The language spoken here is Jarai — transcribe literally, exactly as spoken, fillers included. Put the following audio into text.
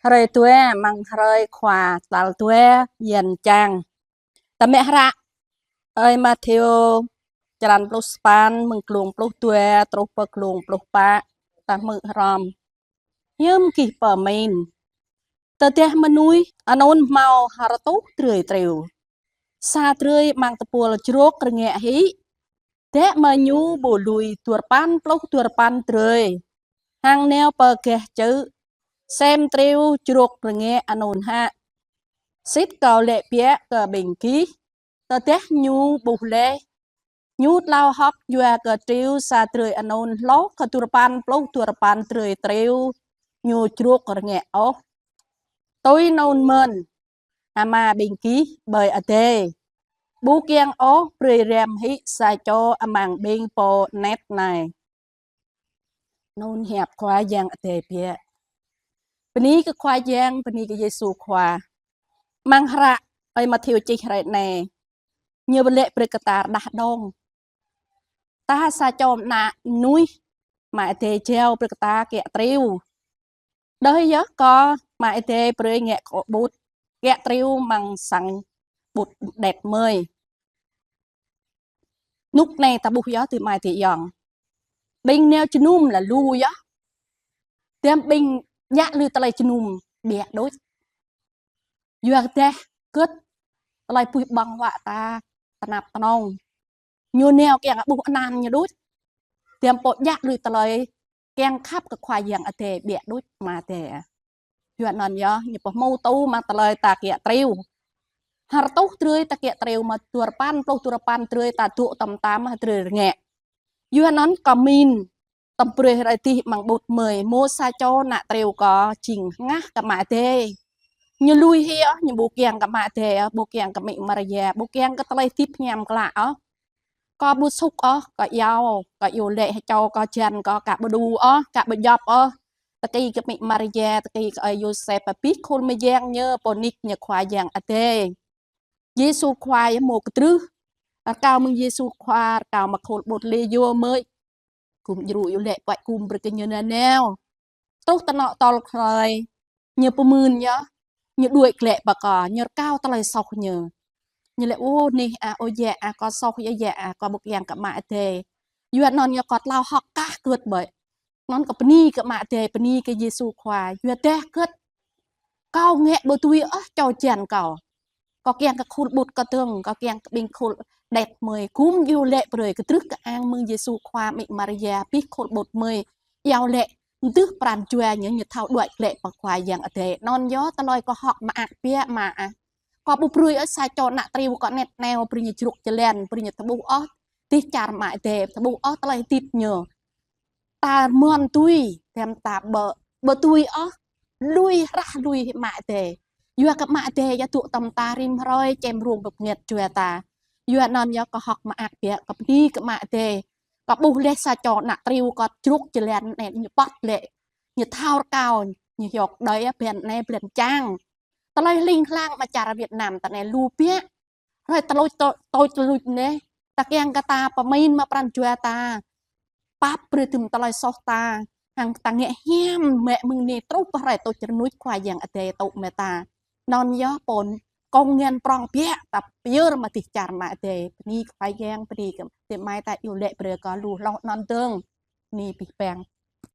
Hrơi dua amăng hrơi khua tal dua bơyan čang. Ta mă hră Ơi Matthêô črăn pluh sapăn, mơ̆ng glông pluh dua truh pơ glông pluh pă. Ta hmư̆ hrŏm. Hiư̆m gih pơmĭn? Tơdah mơnuih anŭn hmâo ha rơtuh drơi triu, sa drơi amăng tơpul jrôk rơngiă hĭ, djă̱ mơ̆ ñu ƀu lui duarơpăn pluh duarơpăn drơi, hăng nao pơ gah čư̆, sem triu jrôk rơngiă anŭn hă? Sĭt Kâo laĭ biă kơ ƀing gih, tơdah ñu ƀuh laih, ñu tlao hơ̆k yua kơ triu sa drơi anŭn hloh kơ duarơpăn pluh duarơpăn drơi triu ñu jrôk rơngiă ôh. Tui anŭn mơ̆n, Ama ƀing gih ƀơi adai ƀu kiăng ôh brơi răm hĭ sa čô amăng ƀing pô anet anai. Anŭn hiăp Khua Yang Adai biă. Bơni kơ Khua Yang, bơni kơ Yêsu Khua. Amăng hră Ơi Matthêô čih hrơi anai, ñu laĭ brơi kơ ta rơđah dơ̆ng. Ta sa čô ană mơnuih, Ama Adai jao brơi kơ ta kiă triu. Đơi yơh kơ Ama Adai brơi ngă kơ ƀut kiă triu amăng sang ƀut đet mơi. Rơnŭk anai ta ƀuh yơh tui Ama Adai yơh. Ƀing nao jơnum lalu yơh. Tơm ƀing djă̱ lui tơlơi jơnum biă đôč. Yua kơ tơdah kơ̆t tơlơi puih ƀơ̆ng huă ta tơnap tơnong, ñu nao kiăng ƀuh anăn ñu đôč. Tơm pô djă̱ lui tơlơi kiăng khăp kơ Khua Yang Adai biă đôč Ama Adai. Yua anŭn yơh, ñu pơhmutu mă tơlơi ta kiă triu. Ha rơtuh drơi ta kiă triu, mă duarơpăn pluh duarơpăn drơi ta dŏ tơm tam ha drơi rơngiă. Yua anŭn kơ min tơm brơi hrơi dih amăng ƀut mơi, mơ̆ sa čô ană triu kơ jing hơngah kơ Ama Adai. Ñu lui hĭ ôh, ñu ƀu kiăng kơ Ama Adai ôh, ƀu kiăng kơ amĭ Maria, ƀu kiăng kơ tơlơi hơdip hiam klă ôh. Kơ ƀu sŭk ôh, kơ iâu, kơ iâu laĭ hơčâo kơ jăn kơ, kơ ƀu đu ôh, kơ ƀu djŏp ôh. Tơkĭ kơ amĭ Maria, tơkĭ kơ ơi Yôsep, abih khul mơyang ñu pơnik ñu Khua Yang Adai. Yêsu Khua yơh mơ̆ kơtrưh. Rơkâo mơ̆ng Yêsu Khua, rơkâo mă khul ƀut lĕ yua mơi. Gum djru yua lĕ puăi gum brơi kơ ñu nanao. Truh tơnŏ tơl hrơi ñu pơmưn yơh, ñu đuaĭ glaĭ pơ kơ, ñu rơkâo tơlơi soh ñu. Ñu laĭ: Ơ anih ah, ơ yă ah, kâo soh yơh yă ah, kâo ƀu kiăng kơ Ama Adai. Yua anŭn yơh kâo tlao hơ̆k kah kơ̆t ƀơi. Anŭn kâo bơni kơ Ama Adai, bơni kơ Yêsu Khua, yua dah kơ̆t kâo ngă ƀu tui ôh čô jăn kâo. Kâo kiăng kơ khul ƀut kâo dơ̆ng, kâo kiăng kơ ƀing khul đet mơi gum iâu laĭ brơi kơtrưh kơang mơ̆ng Yêsu Khua, amĭ Maria, abih khul ƀut mơi. Iâu laĭ, mơdưh pran jua ñu, ñu thâo đuaĭ glaĭ pơ Khua Yang Adai. Anŭn yơh tơlơi kâo hơ̆k mơak biă mă ah. Kâo ƀu brơi ôh sa čô ană triu kâo anet anai brơi ñu jrôk jơlan, brơi ñu tơƀuh ôh dêh čar Ama Adai, tơƀuh ôh tơlơi hơdip ñu. Ta rơmơn tui, tơm ta ƀu, ƀu tui ôh, lui hrah lui Ama Adai. Yua kơ Ama Adai yơh dŏ tơm ta rĭm hrơi, čem rông pơngĕt jua ta. Yua anŭn yơh kâo hơ̆k mơak biă, kâo bơni kơ Ama Adai. Kâo ƀuh laih sa čô ană triu kâo jrôk jơlan anai ñu păt lĕ, ñu thâo rơkâo, ñu hiôk đơi ah blan anai blan čang. Tơlơi hling hlang mă čar Việt Nam ta anai lu biă. Hrơi ta lôč tơ-, tôč tơluč anai, ta kiăng kơ ta pơmĭn mă pran jua ta. Pap brơi tơm tơlơi soh ta, hăng ta ngă hiam mă mơ̆ng anai truh pơ hrơi tôč rơnuč Khua Yang Adai tŭ mă ta. Anŭn yơh pô kông ngăn prong biă ta pơyơr mă dêh čar Ama Adai. Bơni kơ Khua Yang, bơni kơ tơmai ta iâu laĭ brơi kơ lu hloh anŭn dơ̆ng. Bơni abih bang.